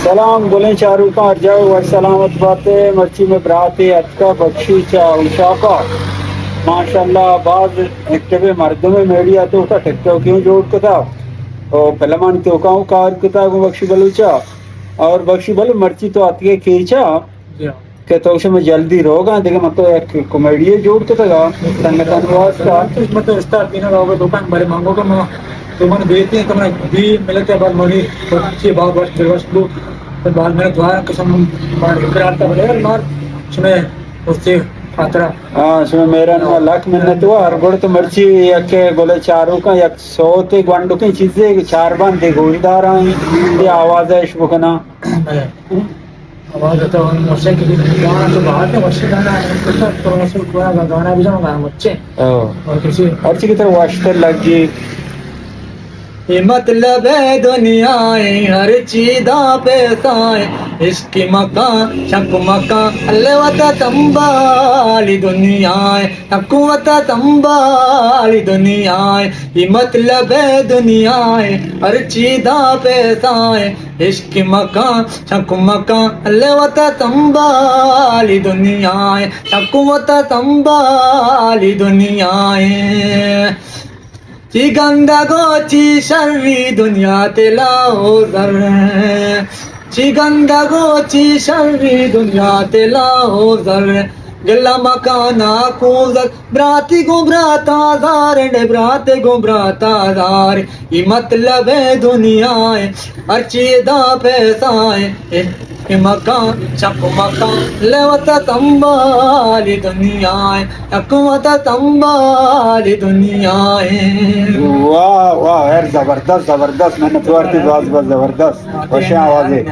سلام گلیں چاروکاں، ہر جاہ وش سلامت باتے۔ مرچی مئے براتے اتکا بخشی چہ اوشاپا۔ ماشاءاللہ باز ایکٹیو مردمے میڈیا توکا، ٹک ٹاک اوں جوڑ کتا، او فلمانی توکا اوں کار کتا گوں بخشی بلوچا۔ اور بخشی بلوچ، مرچی تو اتکے کیچا جی ہاں۔ کہ تو شمے جلدی روگا، دگہ من تو یک کامیڈی جوڑ کتگا سنگتانی واسطہ۔ مطلب استاد دینا لوگ دکان بڑے مانگو کہ ما تو من بیتے تو من بھی ملتے بعد منی بچے باب وش دل وش بو۔ تو بعد میں دعا قسم مار اقرار تا بلے مار سنے اس سے خاطرہ۔ ہاں، شمے میران ما لکھ منت وا، ہر گڑ تو مرچی یک گلے چاروکاں یک سوتے گونڈکیں چیزے چار باندے گوشداراں، یہ آواز اش بکنا۔ آواز تو ہم وشے کہ گانا تو بہت ہے، وشے گانا ہے، تو تو وشے کوئی گانا بھی جاؤں گا وشے۔ او۔ اور کسی ہر چیز کی طرف وشتر لگی۔ یہ مطلب ہے دنیا ہے، ہر چیز دا پیسہ ہے، عشق مکان، شک مکان، اللہ وتا تنبالی دنیا ہے۔ حکومت سنبھالی دنیا ہے، یہ مطلب ہے دنیا ہے، ہر چیز دا پیسہ ہے، عشق مکان، شک مکان، اللہ وتا سنبھالی دنیا ہے، حکومت سنبھالی دنیا ہے۔ چی گندگ و چی شری دنیا تلا ہو زر، چی گندگ و چی شری دنیا تلا ہو زر، گلہ مکانا کوزگ، براتی گوں براتا زار، انڈے براتے گوں براتا زار۔ یہ مطلب ہے دنیا ہے، ہر چیز دا پیسہ ہے۔ اے، اے مکان، چپ مکان، لے وتا سنبھالی دنیا ہے، یک وتا سنبھالی دنیا ہے۔ واہ، واہ، یار، زبردست، زبردست، منت وار تئی، باز، باز زبردست، وشیں آوازے۔